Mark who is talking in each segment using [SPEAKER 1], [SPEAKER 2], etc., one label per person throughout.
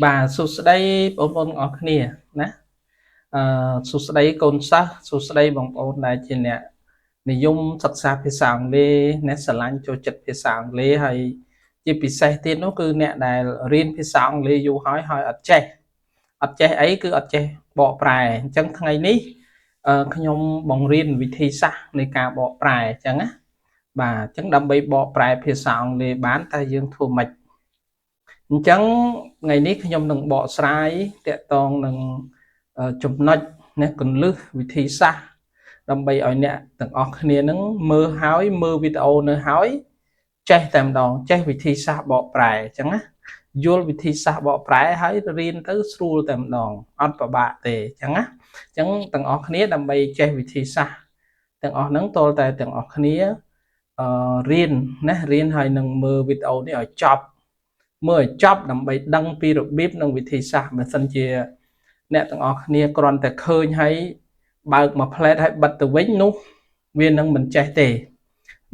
[SPEAKER 1] បាទសួស្តីបងប្អូនទាំងអស់គ្នាណាអឺសួស្តីកូនសិស្សសួស្តីបងប្អូនដែលជាអ្នកនិយមសិក្សាភាសាអង់គ្លេសអ្នកស្រឡាញ់ចូលចិត្តភាសាអង់គ្លេសហើយជាពិសេសទៀតនោះគឺអ្នកដែលរៀនភាសាអង់គ្លេសយូរហើយហើយអត់ចេះអត់ចេះអីគឺអត់ចេះបកប្រែអញ្ចឹងថ្ងៃនេះអឺខ្ញុំបង្រៀនវិធីសាស្ត្រនៃការបកប្រែអញ្ចឹងណាបាទអញ្ចឹងដើម្បីបកប្រែភាសាអង់គ្លេសបានតើយើងធ្វើម៉េចអញ្ចឹងថ្ងៃនេះខ្ញុំនឹងបកស្រាយតាក់ទងនឹងចំណុចណាគន្លឹះវិធីសាស្ត្រដើម្បីឲ្យអ្នកទាំងអស់គ្នានឹងមើលហើយមើលវីដេអូនៅហើយចេះតែម្ដងចេះវិធីសាស្ត្របកប្រែអញ្ចឹងណាយល់វិធីសាស្ត្របកប្រែហើយរៀនទៅស្រួលតែម្ដងអត់ពិបាកទេអញ្ចឹងណាអញ្ចឹងទាំងអស់គ្នាដើម្បីចេះវិធីសាស្ត្រទាំងអស់ហ្នឹងតលតែទាំងអស់គ្នាអឺរៀនណារៀនហើយនឹងមើលវីដេអូនេះឲ្យចប់មើលឲ្យចប់ដើម្បីដឹងពីរបៀបនិងវិធីសាស្ត្របើសិនជាអ្នកទាំងអស់គ្នាគ្រាន់តែឃើញហើយបើកមួយភ្លែតហើយបិទទៅវិញនោះវានឹងមិនចេះទេ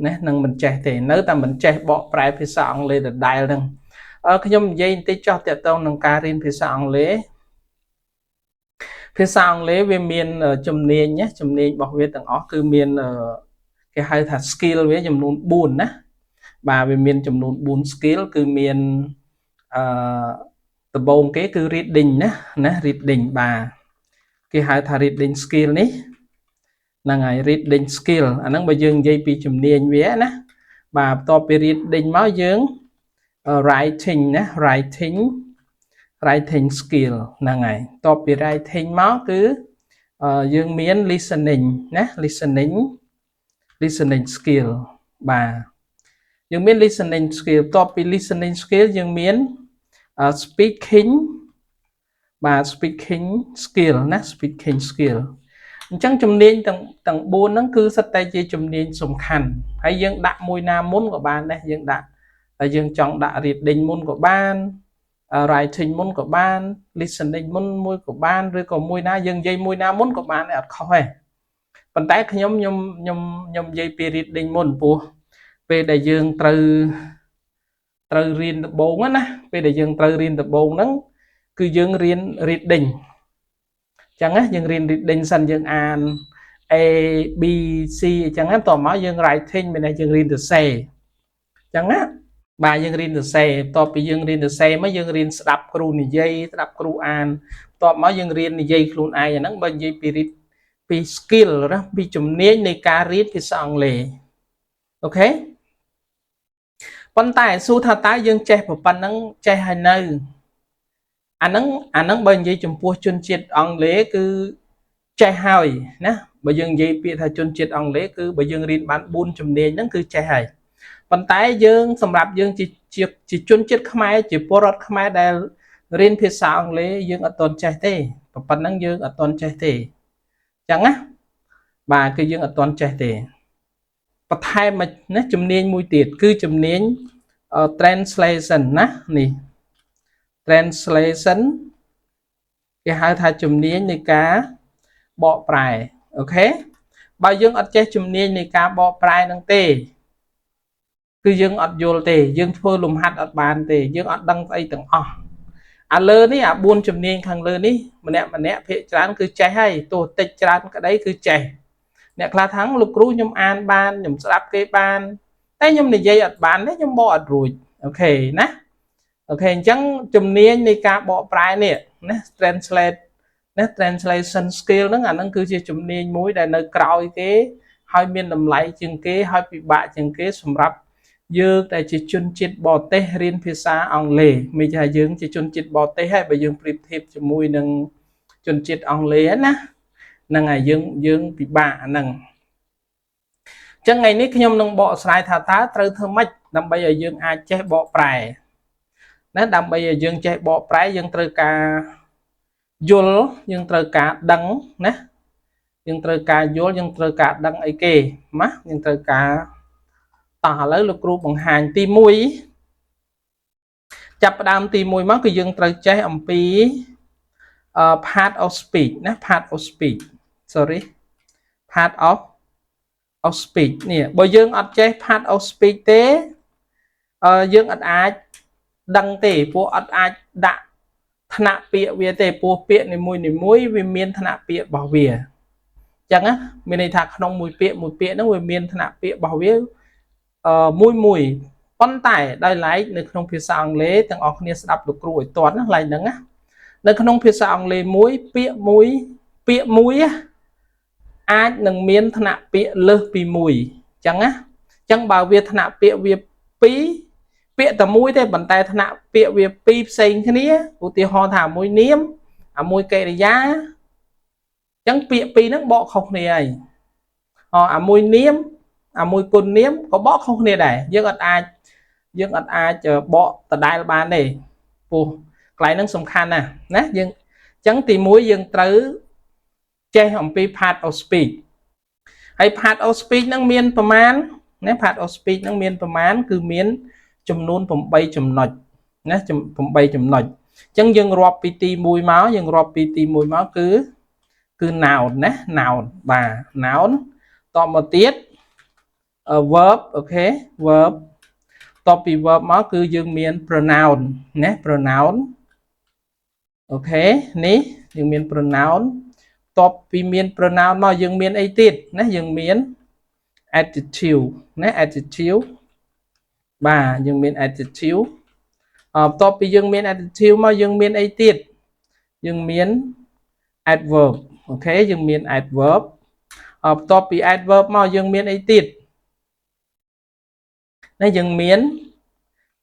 [SPEAKER 1] ណានឹងមិនចេះទេនៅតែមិនចេះបកប្រែភាសាអង់គ្លេសដដែលហ្នឹងខ្ញុំនិយាយបន្តិចចោះតាក់ទងនឹងការរៀនភាសាអង់គ្លេសភាសាអង់គ្លេសវាមានជំនាញណាជំនាញរបស់វាទាំងអស់គឺមានគេហៅថា skill វាចំនួន4ណាបាទវាមានចំនួន4 skill គឺមានអឺដំបូងគេគឺ reading ណាណា reading បាទគេហៅថា reading skill នេះហ្នឹងហើយ reading skill អាហ្នឹងបើយើងនិយាយពីជំនាញវាណាបាទបន្ទាប់ពី reading មកយើង writing ណា writing skill ហ្នឹងហើយបន្ទាប់ពី writing មកគឺយើងមាន listening ណា listening skill បាទយើងមាន listening skill បន្ទាប់ពី listening skill យើងមាន speaking បាទ speaking skill ណា speaking skill អញ្ចឹងជំនាញទាំងទាំង4ហ្នឹងគឺសុទ្ធតែជាជំនាញសំខាន់ហើយយើងដាក់មួយណាមុនក៏បានដែរយើងដាក់តែយើងចង់ដាក់ reading មុនក៏បាន writing មុនក៏បាន listening មុនមួយក៏បានឬក៏មួយណាយើងនិយាយមួយណាមុនក៏បានដែរអត់ខុសទេប៉ុន្តែខ្ញុំខ្ញុំខ្ញុំខ្ញុំនិយាយពី reading មុនព្រោះពេលដែលយើងត្រូវត្រូវរៀនដំបូងណាពេលដែលយើងត្រូវរៀនដំបូងហ្នឹងគឺយើងរៀន reading អញ្ចឹងណាយើងរៀន reading សិនយើងអាន A B C អញ្ចឹងណាតមកយើង writing មានន័យយើងរៀនសរសេរអញ្ចឹងណាបាទយើងរៀនសរសេរបន្ទាប់ពីយើងរៀនសរសេរមកយើងរៀនស្ដាប់គ្រូនិយាយស្ដាប់គ្រូអានបន្ទាប់មកយើងរៀននិយាយខ្លួនឯងអាហ្នឹងបើនិយាយពីពី skill ណាពីជំនាញនៃការរៀនភាសាអង់គ្លេស OK ប៉ុន្តែសួរថាតើយើងចេះប៉ុណ្ណឹងចេះហើយនៅអាហ្នឹងអាហ្នឹងបើនិយាយចំពោះជនជាតិអង់គ្លេសគឺចេះហើយណាបើយើងនិយាយពាក្យថាជនជាតិអង់គ្លេសគឺបើយើងរៀនបាន4ជំនាញហ្នឹងគឺចេះហើយប៉ុន្តែយើងសម្រាប់យើងជាជាជាជនជាតិខ្មែរជាពលរដ្ឋខ្មែរដែលរៀនភាសាអង់គ្លេសយើងអត់ទាន់ចេះទេប៉ុណ្ណឹងយើងអត់ទាន់ចេះទេអញ្ចឹងណាបាទគឺយើងអត់ទាន់ចេះទេបន្ថែមមកណាជំនាញមួយទៀតគឺជំនាញ translation ណានេះ translation គេហៅថាជំនាញនៃការបកប្រែ OK បើយើងអត់ចេះជំនាញនៃការបកប្រែនឹងទេគឺយើងអត់យល់ទេយើងធ្វើលំហាត់អត់បានទេយើងអត់ដឹងស្អីទាំងអស់អាលើនេះអា4ជំនាញខាងលើនេះម្នាក់ម្នាក់ភាគច្រើនគឺចេះហើយទោះតិចច្រើនក្តីគឺចេះអ្នកខ្លះថាលោកគ្រូខ្ញុំអានបានខ្ញុំស្ដាប់គេបានតែខ្ញុំនិយាយអត់បានទេខ្ញុំបកអត់រួច OK ណា OK អញ្ចឹងជំនាញនៃការបកប្រែនេះណា translate ណា translation skill ហ្នឹងអាហ្នឹងគឺជាជំនាញមួយដែលនៅក្រោយគេហើយមានតម្លៃជាងគេហើយពិបាកជាងគេសម្រាប់យើងដែលជាជនជាតិបរទេសរៀនភាសាអង់គ្លេសមានថាយើងជាជនជាតិបរទេសហើយបើយើងប្រៀបធៀបជាមួយនឹងជនជាតិអង់គ្លេសណាហ្នឹងហើយយើងយើងពិបាកអាហ្នឹងអញ្ចឹងថ្ងៃនេះខ្ញុំនឹងបកស្រាយថាតើត្រូវធ្វើម៉េចដើម្បីឲ្យយើងអាចចេះបកប្រែណាដើម្បីឲ្យយើងចេះបកប្រែយើងត្រូវការយល់យើងត្រូវការដឹងណាយើងត្រូវការយល់យើងត្រូវការដឹងអីគេណាយើងត្រូវការតោះឥឡូវលោកគ្រូបង្ហាញទី1ចាប់ផ្ដើមទី1មកគឺយើងត្រូវចេះអំពី part of speech ណា part of speech, sorry, part of speech នេះបើយើងអត់ចេះ part of speech ទេអឺយើងអត់អាចដឹងទេព្រោះអត់អាចដាក់ ថ្នាក់ពាក្យវាទេព្រោះពាក្យនីមួយនីមួយវាមានថ្នាក់ពាក្យរបស់វាអញ្ចឹងណាមានន័យថាក្នុងមួយពាក្យមួយពាក្យហ្នឹងវាមានថ្នាក់ពាក្យរបស់វាអឺមួយមួយប៉ុន្តែដោយឡែកនៅក្នុងភាសាអង់គ្លេសទាំងអស់គ្នាស្ដាប់លោកគ្រូឲ្យទាន់ណាឡែកហ្នឹងណានៅក្នុងភាសាអង់គ្លេសមួយពាក្យមួយពាក្យមួយអាចនឹងមានថ្នាក់ពាក្យលើសពីមួយអញ្ចឹងណាអញ្ចឹងបើវាថ្នាក់ពាក្យវាពីរពាក្យតែមួយទេប៉ុន្តែថ្នាក់ពាក្យវាពីរផ្សេងគ្នាឧទាហរណ៍ថាមួយនាមអាមួយកិរិយាអញ្ចឹងពាក្យពីរហ្នឹងបកខុសគ្នាហើយអាមួយនាមអាមួយគុណនាមក៏បកខុសគ្នាដែរយើងអត់អាចយើងអត់អាចបកដដែលបានទេព្រោះកន្លែងហ្នឹងសំខាន់ណាស់ណាយើងអញ្ចឹងទី1យើងត្រូវចេះអំពី part of speech ហើយ part of speech ហ្នឹងមានប្រមាណណា part of speech ហ្នឹងមានប្រមាណគឺមានចំនួន8ចំណុចណា8ចំណុចអញ្ចឹងយើងរាប់ពីទី1មកយើងរាប់ពីទី1មកគឺគឺ noun ណា noun បាទ noun តមកទៀត verb OK verb តពី verb មកគឺយើងមាន pronoun ណា pronoun OK នេះយើងមាន pronoun តបពីមាន pronoun មកយើងមានអីទៀតណាយើងមាន adjective ណា adjective បាទយើងមាន adjective បន្ទាប់ពីយើងមាន adjective មកយើងមានអីទៀតយើងមាន adverb OK យើងមាន adverb បន្ទាប់ពី adverb មកយើងមានអីទៀតណាយើងមាន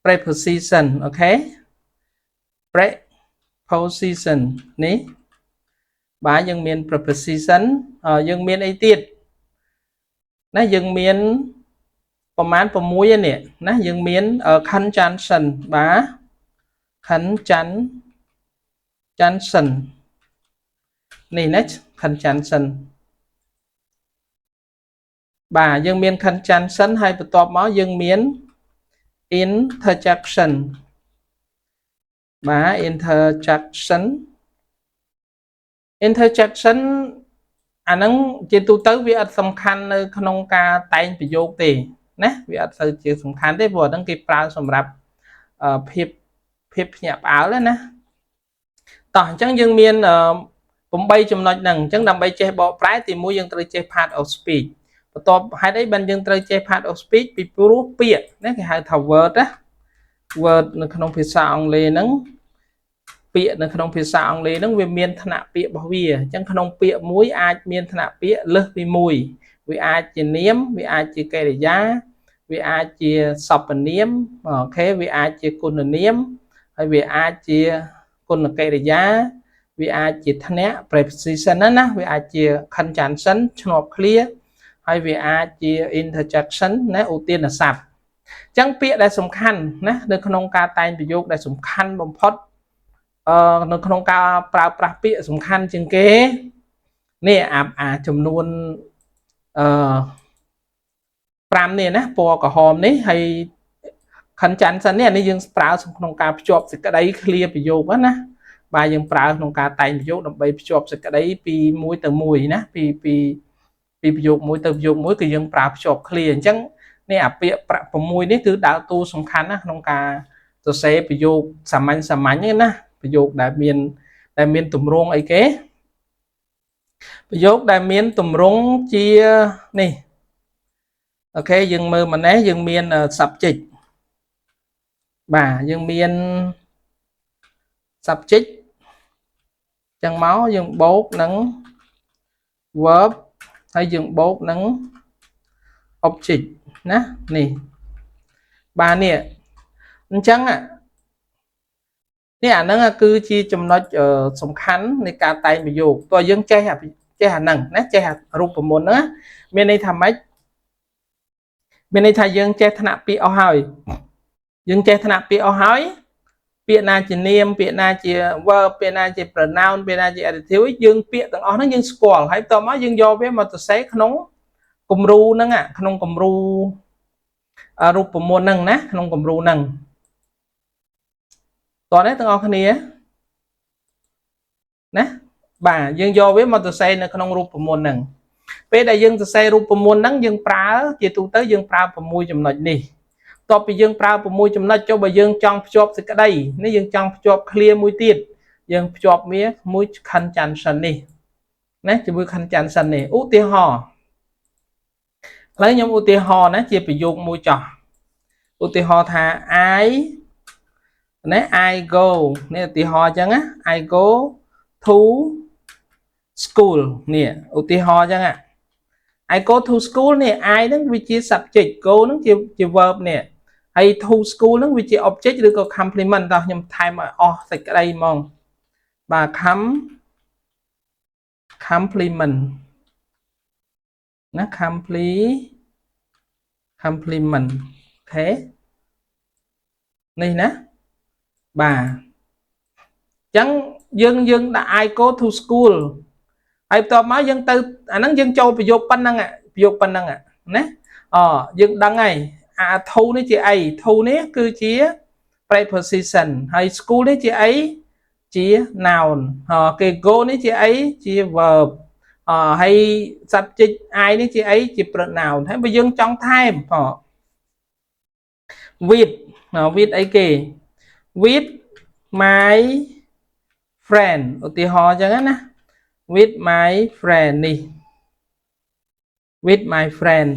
[SPEAKER 1] preposition OK preposition នេះបាទយើងមាន preposition យើងមានអីទៀតណាយើងមានប្រហែល6ឯនេះណាយើងមាន conjunction បាទ conjunction នេះណា conjunction បាទយើងមាន conjunction ហើយបន្ទាប់មកយើងមាន interjection បាទ interjection interjection អាហ្នឹងជាទូទៅវាអត់សំខាន់នៅក្នុងការតែងប្រយោគទេណាវាអត់សូវជាសំខាន់ទេព្រោះអាហ្នឹងគេប្រើសម្រាប់ភាពភាពភ្ញាក់ផ្អើលណាតោះអញ្ចឹងយើងមាន8ចំណុចហ្នឹងអញ្ចឹងដើម្បីចេះបកប្រែទី1យើងត្រូវចេះ part of speech បន្ទាប់ហេតុអីបានយើងត្រូវចេះ part of speech ពីព្រោះពាក្យណាគេហៅថា word ណា word នៅក្នុងភាសាអង់គ្លេសហ្នឹងពាក្យនៅក្នុងភាសាអង់គ្លេសហ្នឹងវាមានថ្នាក់ពាក្យរបស់វាអញ្ចឹងក្នុងពាក្យមួយអាចមានថ្នាក់ពាក្យលើសពីមួយវាអាចជានាមវាអាចជាកិរិយាវាអាចជាសព្វនាម OK វាអាចជាគុណនាមហើយវាអាចជាគុណកិរិយាវាអាចជាថ្នាក់ preposition ណាណាវាអាចជា conjunction ឈ្នាប់ឃ្លាហើយវាអាចជា interjection ណាឧទានស័ព្ទអញ្ចឹងពាក្យដែលសំខាន់ណានៅក្នុងការតែងប្រយោគដែលសំខាន់បំផុតអឺនៅក្នុងការប្រើប្រាស់ពាក្យសំខាន់ជាងគេនេះអាអាចំនួនអឺ5នេះណាពណ៌ក្រហមនេះហើយ conjunction នេះអានេះយើងប្រើក្នុងការភ្ជាប់សេចក្តីឃ្លាប្រយោគណាបាទយើងប្រើក្នុងការតែងប្រយោគដើម្បីភ្ជាប់សេចក្តីពីមួយទៅមួយណាពីពីពីប្រយោគមួយទៅប្រយោគមួយគឺយើងប្រើភ្ជាប់ឃ្លាអញ្ចឹងនេះអាពាក្យប្រាក់6នេះគឺដើរតួសំខាន់ណាក្នុងការសរសេរប្រយោគសាមញ្ញសាមញ្ញហ្នឹងណាប្រយោគដែលមានដែលមានទម្រង់អីគេប្រយោគដែលមានទម្រង់ជានេះ OK យើងមើលម៉ណេះយើងមាន subject បាទយើងមាន subject ចឹងមកយើងបូកនឹង verb ហើយយើងបូកនឹង object ណានេះបាទនេះអញ្ចឹងនេះអាហ្នឹងគឺជាចំណុចសំខាន់នៃការតែងប្រយោគតើយើងចេះចេះអាហ្នឹងណាចេះរូបមន្តហ្នឹងមានន័យថាម៉េចមានន័យថាយើងចេះថ្នាក់ពាក្យអស់ហើយយើងចេះថ្នាក់ពាក្យអស់ហើយពាក្យណាជានាមពាក្យណាជា verb ពាក្យណាជា pronoun ពាក្យណាជា adjective យើងពាក្យទាំងអស់ហ្នឹងយើងស្គាល់ហើយបន្ទាប់មកយើងយកវាមកសរសេរក្នុងគំរូហ្នឹងក្នុងគំរូរូបមន្តហ្នឹងណាក្នុងគំរូហ្នឹងតោះនេះទាំងអស់គ្នាណាបាទយើងយកវាមកសរសេរនៅក្នុងរូបមន្តហ្នឹងពេលដែលយើងសរសេររូបមន្តហ្នឹងយើងប្រើជាទូទៅយើងប្រើ6ចំណុចនេះតបពីយើងប្រើ6ចំណុចចុះបើយើងចង់ភ្ជាប់សេចក្តីនេះយើងចង់ភ្ជាប់ឃ្លាមួយទៀត យើងភ្ជាប់វាមួយ conjunction នេះណាជាមួយ conjunction នេះឧទាហរណ៍ឥឡូវខ្ញុំឧទាហរណ៍ណាជាប្រយោគមួយចោះឧទាហរណ៍ថា I ណា I go នេះឧទាហរណ៍អញ្ចឹងណា I go to school នេះឧទាហរណ៍អញ្ចឹង I go to school នេះ I ហ្នឹងវាជា subject, go ហ្នឹងជា verb នេះហើយ to school ហ្នឹងវាជា object ឬក៏ complement តោះខ្ញុំថែមឲ្យអស់សេចក្តីហ្មងបាទ complement ណា complement OK នេះណាបាទអញ្ចឹងយើងយើងដាក់ I go to school ហើយបន្ទាប់មកយើងទៅអាហ្នឹងយើងចូលប្រយោគប៉ុណ្ណឹងប្រយោគប៉ុណ្ណឹងណាអយើងដឹងហើយអា to នេះជាអី to នេះគឺជា preposition ហើយ school នេះជាអីជា noun គេ go នេះជាអីជា verb អហើយ subject I នេះជាអីជា pronoun ហើយបើយើងចង់ថែមអ with with អីគេ with my friend ឧទាហរណ៍អញ្ចឹងណា with my friend នេះ with my friend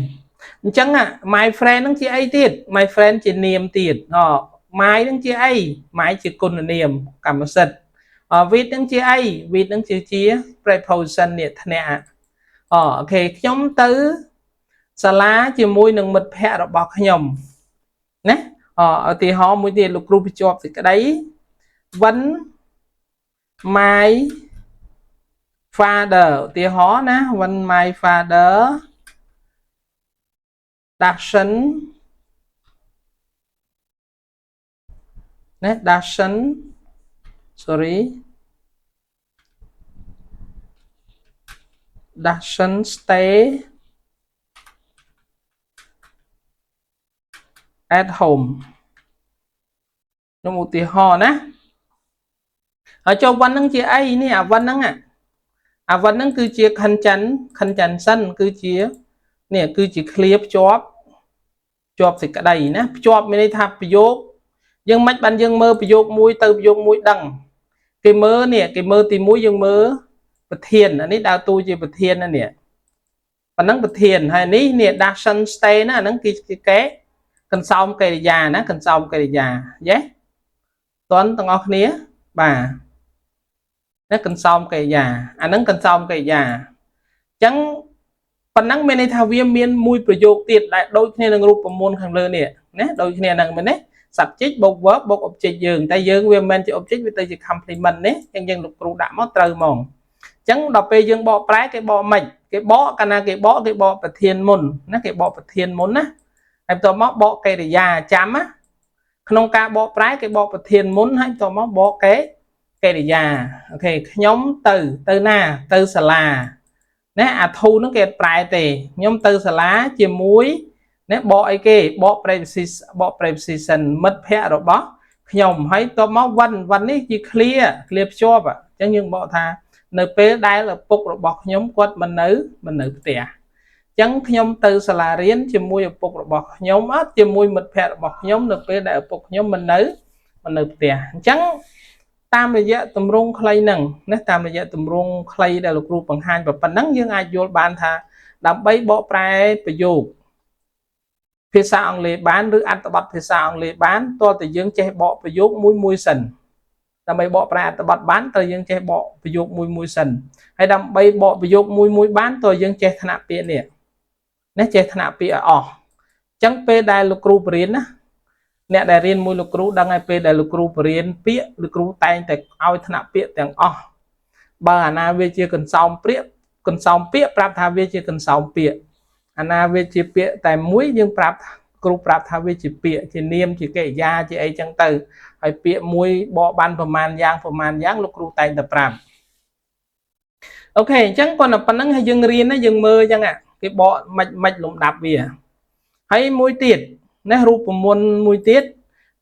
[SPEAKER 1] អញ្ចឹង my friend ហ្នឹងជាអីទៀត my friend ជានាមទៀតអ my ហ្នឹងជាអី my ជាគុណនាមកម្មសិទ្ធិ with ហ្នឹងជាអី with ហ្នឹងជាជា preposition នេះធ្នាក់អ OK ខ្ញុំទៅសាលាជាមួយនឹងមិត្តភ័ក្តិរបស់ខ្ញុំណាអឧទាហរណ៍មួយទៀតលោកគ្រូបញ្ជាប់សេចក្តី when my father ឧទាហរណ៍ណា when my father doesn't ណា doesn't sorry doesn't stay at home ខ្ញុំឧទាហរណ៍ណាហើយចូល when ហ្នឹងជាអីនេះអា when ហ្នឹងអា when ហ្នឹងគឺជា conjunction គឺជានេះគឺជា ឃ្លាភ្ជាប់ភ្ជាប់សេចក្តីណាភ្ជាប់មានន័យថាប្រយោគយើងមិនបានយើងមើលប្រយោគមួយទៅប្រយោគមួយដឹងគេមើលនេះគេមើលទី1យើងមើលប្រធានអានេះដើរតួជាប្រធានណានេះប៉ុណ្ណឹងប្រធានហើយនេះនេះ doesn't stay ណាអាហ្នឹងគឺកែកន្សោមកិរិយាណាកន្សោមកិរិយាយេតន់ទាំងអស់គ្នាបាទណាកន្សោមកិរិយាអាហ្នឹងកន្សោមកិរិយាអញ្ចឹងប៉ុណ្ណឹងមានន័យថាវាមានមួយប្រយោគទៀតដែលដូចគ្នានឹងរូបមន្តខាងលើនេះណាដូចគ្នាហ្នឹងមែនទេ subject បូក verb បូក object យើងតែយើងវាមិនមែនជា object វាទៅជា complement នេះអញ្ចឹងយើងលោកគ្រូដាក់មកត្រូវហ្មងអញ្ចឹងដល់ពេលយើងបកប្រែគេបកមិនគេបកកាលណាគេបកគេបកប្រធានមុនណាគេបកប្រធានមុនណាហើយបន្ទាប់មកបកកិរិយាចាំណាក្នុងការបកប្រែគេបកប្រធានមុនហើយបន្ទាប់មកបកកេកិរិយា OK ខ្ញុំទៅទៅណាទៅសាលាណាអា to ហ្នឹងគេអត់ប្រែទេខ្ញុំទៅសាលាជាមួយណាបកអីគេបក preposition បក preposition មិត្តភ័ក្តិរបស់ខ្ញុំហើយតបមក when when នេះជា ឃ្លា ឃ្លាភ្ជាប់អញ្ចឹងយើងបកថានៅពេលដែលឪពុករបស់ខ្ញុំគាត់មិននៅផ្ទះអញ្ចឹងខ្ញុំទៅសាលារៀនជាមួយឪពុករបស់ខ្ញុំអត់ជាមួយមិត្តភ័ក្តិរបស់ខ្ញុំនៅពេលដែលឪពុកខ្ញុំមិននៅផ្ទះអញ្ចឹងតាមរយៈទម្រង់ខ្លីហ្នឹងណាតាមរយៈទម្រង់ខ្លីដែលលោកគ្រូបង្ហាញប៉ុណ្ណឹងយើងអាចយល់បានថាដើម្បីបកប្រែប្រយោគភាសាអង់គ្លេសបានឬអត្ថបទភាសាអង់គ្លេសបានទាល់តែយើងចេះបកប្រយោគមួយមួយសិនដើម្បីបកប្រែអត្ថបទបានត្រូវយើងចេះបកប្រយោគមួយមួយសិនហើយដើម្បីបកប្រយោគមួយមួយបានតើយើងចេះថ្នាក់ពាក្យនេះណាចេះថ្នាក់ពាក្យឲ្យអស់អញ្ចឹងពេលដែលលោកគ្រូបរៀនណាអ្នកដែលរៀនមួយលោកគ្រូដឹងហើយពេលដែលលោកគ្រូបរៀនពាក្យលោកគ្រូតែងតែឲ្យថ្នាក់ពាក្យទាំងអស់បើអាណាវាជាកន្សោមព្រាកកន្សោមពាក្យប្រាប់ថាវាជាកន្សោមពាក្យអាណាវាជាពាក្យតែមួយយើងប្រាប់គ្រូប្រាប់ថាវាជាពាក្យជានាមជាកិរិយាជាអីចឹងទៅហើយពាក្យមួយបកបានប្រមាណយ៉ាងប្រមាណយ៉ាងលោកគ្រូតែងតែប្រាប់ OK អញ្ចឹងគាត់តែប៉ុណ្្នឹងហើយយើងរៀនណាយើងមើលអញ្ចឹងគេបកមិនមិនលំដាប់វាហើយមួយទៀតណារូបមន្តមួយទៀត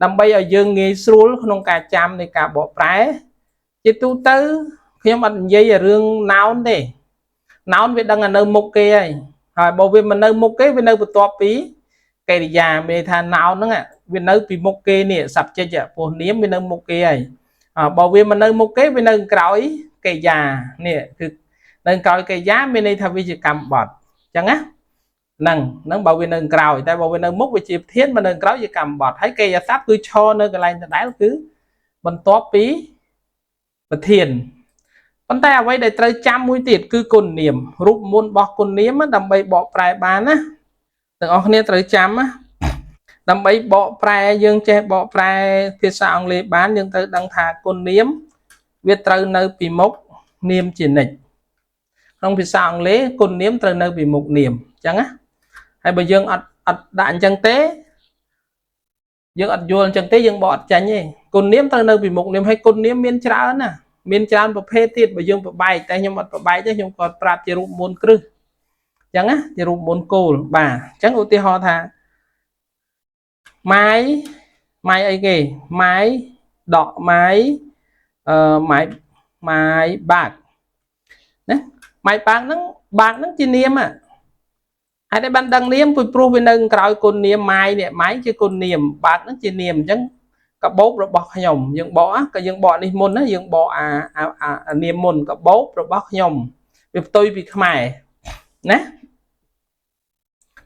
[SPEAKER 1] ដើម្បីឲ្យយើងងាយស្រួលក្នុងការចាំនៃការបកប្រែជាទូទៅខ្ញុំអត់និយាយរឿង noun ទេ noun វាដឹងតែនៅមុខគេហើយហើយបើវាមិននៅមុខគេវានៅបន្ទាប់ពីកិរិយាមានន័យថា noun ហ្នឹងវានៅពីមុខគេនេះ subject ពោះនាមវានៅមុខគេហើយ បើវាមិននៅមុខគេវានៅក្រោយកិរិយានេះគឺនៅក្រោយកិរិយាមានន័យថាវាជាកម្មបត្តិអញ្ចឹងណាហ្នឹងហ្នឹងបើវានៅក្រោយតែបើវានៅមុខវាជាប្រធានបើនៅក្រោយជាកម្មបត្តិហើយកិរិយាសព្ទគឺឈរនៅកន្លែងដដែលគឺបន្ទាប់ពីប្រធានប៉ុន្តែអ្វីដែលត្រូវចាំមួយទៀតគឺគុណនាមរូបមន្តរបស់គុណនាមដើម្បីបកប្រែបានណាទាំងអស់គ្នាត្រូវចាំណាដើម្បីបកប្រែយើងចេះបកប្រែភាសាអង់គ្លេសបានយើងត្រូវដឹងថាគុណនាមវាត្រូវនៅពីមុខនាមជានិច្ចក្នុងភាសាអង់គ្លេសគុណនាមត្រូវនៅពីមុខនាមអញ្ចឹងណាហើយបើយើងអត់អត់ដាក់អញ្ចឹងទេយើងអត់យល់អញ្ចឹងទេយើងបកអត់ចាញ់ទេគុណនាមត្រូវនៅពីមុខនាមហើយគុណនាមមានច្រើនណាមានច្រើនប្រភេទទៀតបើយើងប្របែកតែខ្ញុំអត់ប្របែកទេខ្ញុំក៏ប្រាប់ជារូបមន្តគ្រឹះអញ្ចឹងណាជារូបមន្តគោលបាទអញ្ចឹងឧទាហរណ៍ថា my my អីគេ my ដក my អឺ my my bag ណា my bag ហ្នឹង bag ហ្នឹងជានាមហើយតែបានដឹងនាមពីព្រោះវានៅក្រោយគុណនាម my នេះ my ជាគុណនាម bag ហ្នឹងជានាមអញ្ចឹងកាបូបរបស់ខ្ញុំយើងបកក៏យើងបកនេះមុនណាយើងបកអាអានាមមុនកាបូបរបស់ខ្ញុំវាផ្ទុយពីខ្មែរណា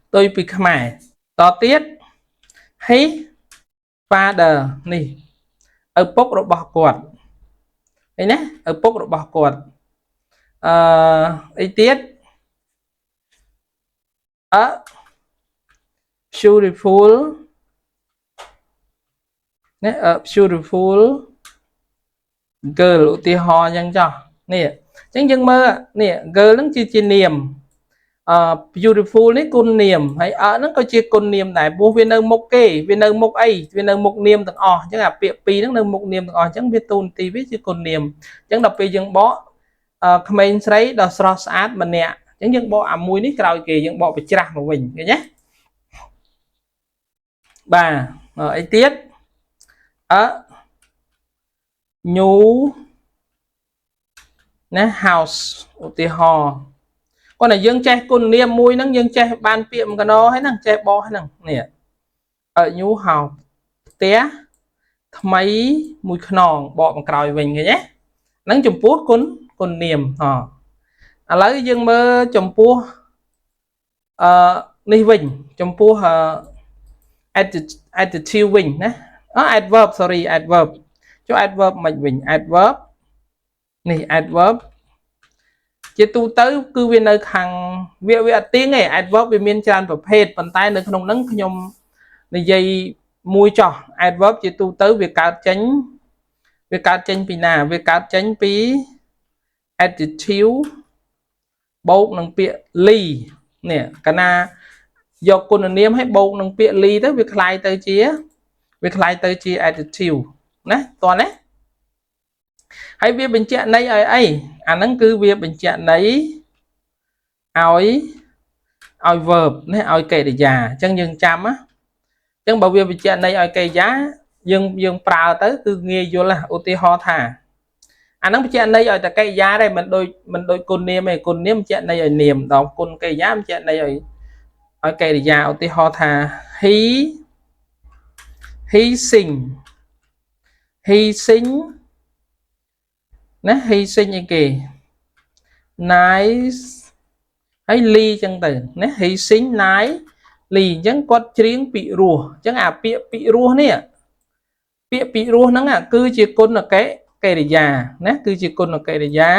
[SPEAKER 1] ផ្ទុយពីខ្មែរតទៀត his father នេះឪពុករបស់គាត់ឃើញណាឪពុករបស់គាត់អឺអីទៀត a beautiful ណា a beautiful girl ឧទាហរណ៍អញ្ចឹងចុះនេះអញ្ចឹងយើងមើលនេះ girl ហ្នឹងជាជានាមអឺ beautiful នេះគុណនាមហើយ a ហ្នឹងក៏ជាគុណនាមដែរព្រោះវានៅមុខគេវានៅមុខអីវានៅមុខនាមទាំងអស់អញ្ចឹងអាពាក្យពីរហ្នឹងនៅមុខនាមទាំងអស់អញ្ចឹងវាតួនាទីវាជាគុណនាមអញ្ចឹងដល់ពេលយើងបកអឺក្មេងស្រីដ៏ស្រស់ស្អាតម្នាក់អញ្ចឹងយើងបកអាមួយនេះក្រោយគេយើងបកបច្រាស់មកវិញឃើញទេបាទអីទៀត a new ណា house ឧទាហរណ៍គាត់តែយើងចេះគុណនាមមួយហ្នឹងយើងចេះបានពាក្យមួយកណោហើយហ្នឹងចេះបោះហ្នឹងនេះ a new house ផ្ទះថ្មីមួយខ្នងបកមកក្រោយវិញឃើញទេហ្នឹងចំពោះគុណគុណនាមអឥឡូវយើងមើលចំពោះអឺនេះវិញចំពោះអឺ adjective វិញណាអ adverb, sorry, adverb ចុះ adverb មិនវិញ adverb នេះ adverb ជាទូទៅគឺវានៅខាងវាវាអត់ទៀងទេ adverb វាមានច្រើនប្រភេទប៉ុន្តែនៅក្នុងហ្នឹងខ្ញុំនិយាយមួយចោះ adverb ជាទូទៅវាកើតចេញវាកើតចេញពីណាវាកើតចេញពី adjective បូកនឹងពាក្យ ly នេះកាលណាយកគុណនាមឲ្យបូកនឹងពាក្យ ly ទៅវាក្លាយទៅជាវាក្លាយទៅជា adjective ណាតោះណាហើយវាបញ្ជាក់ន័យឲ្យអីអាហ្នឹងគឺវាបញ្ជាក់ន័យឲ្យឲ្យ verb ណាឲ្យកិរិយាអញ្ចឹងយើងចាំណាអញ្ចឹងបើវាបញ្ជាក់ន័យឲ្យកិរិយាយើងយើងប្រើទៅគឺងាយយល់ណាឧទាហរណ៍ថាអាហ្នឹងបញ្ជាក់ន័យឲ្យតែកិរិយាទេមិនដូចមិនដូចគុណនាមទេគុណនាមបញ្ជាក់ន័យឲ្យនាមដល់គុណកិរិយាបញ្ជាក់ន័យឲ្យឲ្យកិរិយាឧទាហរណ៍ថា he sing he sing ណា he sing អីគេ nice ហើយ ly ចឹងទៅណា he sing nicely អញ្ចឹងគាត់ច្រៀងពីរោះអញ្ចឹងអាពាក្យពីរោះនេះពាក្យពីរោះហ្នឹងគឺជាគុណកិកិរិយាណាគឺជាគុណកិរិយា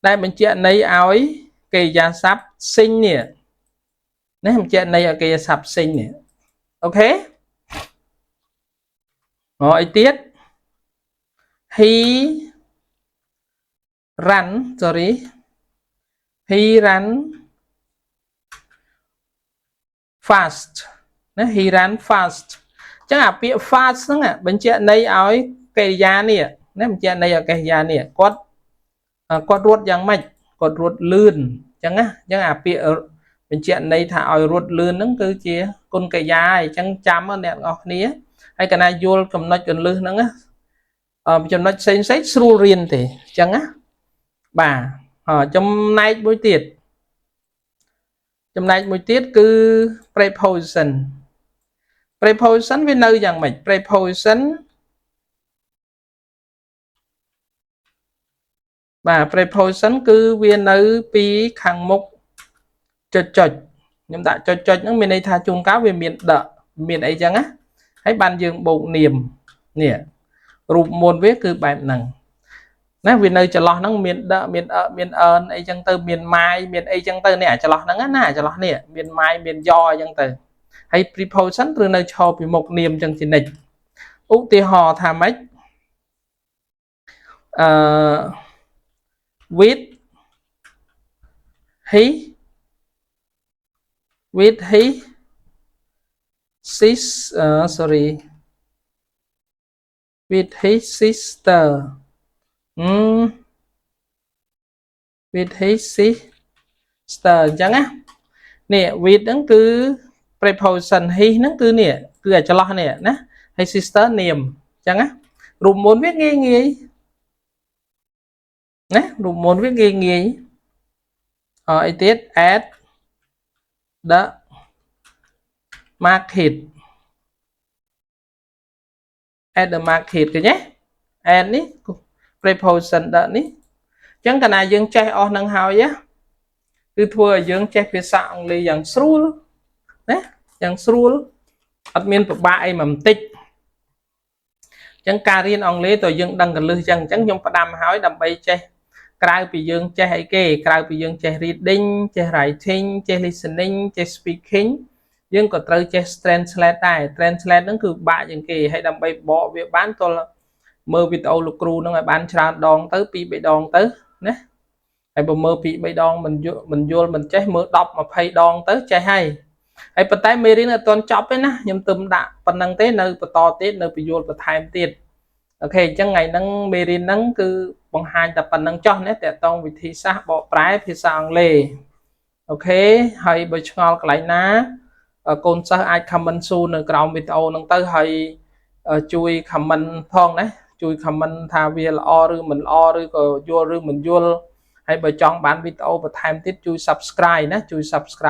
[SPEAKER 1] ដែលបញ្ជាក់ន័យឲ្យកិរិយាសព្ទ sing នេះណាបញ្ជាក់ន័យឲ្យកិរិយាសព្ទ sing នេះOK មកអីទៀត he run, sorry, he run fast ណា he run fast អញ្ចឹងអាពាក្យ fast ហ្នឹងបញ្ជាក់ន័យឲ្យកិរិយានេះណាបញ្ជាក់ន័យឲ្យកិរិយានេះគាត់គាត់រត់យ៉ាងម៉េចគាត់រត់លឿនអញ្ចឹងណាអញ្ចឹងអាពាក្យបញ្ជាក់ន័យថាឲ្យរត់លឿនហ្នឹងគឺជាគុណកិរិយាអញ្ចឹងចាំអ្នកទាំងអស់គ្នាហើយកណាយល់ចំណុចកលឹះហ្នឹងណាចំណុចផ្សេងផ្សេងស្រួលរៀនទេអញ្ចឹងណាបាទចំណែកមួយទៀតចំណែកមួយទៀតគឺ preposition preposition វានៅយ៉ាងម៉េច preposition បាទ preposition គឺវានៅពីខាងមុខចុចចុចខ្ញុំដាក់ចុចចុចហ្នឹងមានន័យថាជួនកាលវាមាន the មានអីចឹងណាហើយបានយើងបូកនាមនេះរូបមន្តវាគឺបែបហ្នឹងណាវានៅចន្លោះហ្នឹងមាន the មាន a មាន an អីចឹងទៅមាន my មានអីចឹងទៅនេះអាចន្លោះហ្នឹងណាចន្លោះនេះមាន my មាន your អីចឹងទៅហើយ preposition ត្រូវនៅឈរពីមុខនាមចឹងជានិច្ចឧទាហរណ៍ថាម៉េចអឺ with his sis sorry, with his sister with his sister អញ្ចឹងណានេះ with ហ្នឹងគឺ preposition his ហ្នឹងគឺនេះគឺអាចន្លោះនេះណាហើយ sister នាមអញ្ចឹងណារូបមន្តវាងាយងាយណារូបមន្តវាងាយងាយអអីទៀត at the market, at the market ឃើញទេ at នេះ preposition the នេះអញ្ចឹងកាលណាយើងចេះអស់នឹងហើយណាគឺធ្វើឲ្យយើងចេះភាសាអង់គ្លេសយ៉ាងស្រួលណាយ៉ាងស្រួលអត់មានពិបាកអីមួយបន្តិចអញ្ចឹងការរៀនអង់គ្លេសតើយើងដឹងកលឹះអញ្ចឹងអញ្ចឹងខ្ញុំផ្ដាំហើយដើម្បីចេះក្រៅពីយើងចេះអីគេក្រៅពីយើងចេះ reading ចេះ writing ចេះ listening ចេះ speaking យើងក៏ត្រូវចេះ translate ដែរ translate ហ្នឹងគឺបាក់ជាងគេហើយដើម្បីបកវាបានទល់មើលវីដេអូលោកគ្រូហ្នឹងឲ្យបានច្រើនដងទៅពីរបីដងទៅណាហើយបើមើលពីរបីដងមិនយល់មិនយល់មិនចេះមើល10 20ដងទៅចេះហើយហើយប៉ុន្តែមេរៀនអត់ទាន់ចប់ទេណាខ្ញុំទឹមដាក់ប៉ុណ្្នឹងទេនៅបន្តទៀតនៅពយល់បន្ថែមទៀត OK អញ្ចឹងថ្ងៃហ្នឹងមេរៀនហ្នឹងគឺបង្ហាញតែប៉ុណ្្នឹងចោះណាតកតងវិធីសាស្ត្របកប្រែភាសាអង់គ្លេស OK ហើយបើឆ្ងល់កន្លែងណាកូនសិស្សអាច comment សួរនៅក្រោមវីដេអូហ្នឹងទៅហើយជួយ comment ផងណាជួយ comment ថាវាល្អឬមិនល្អឬក៏យល់ឬមិនយល់ហើយបើចង់បានវីដេអូបន្ថែមទៀតជួយ subscribe ណាជួយ subscribe។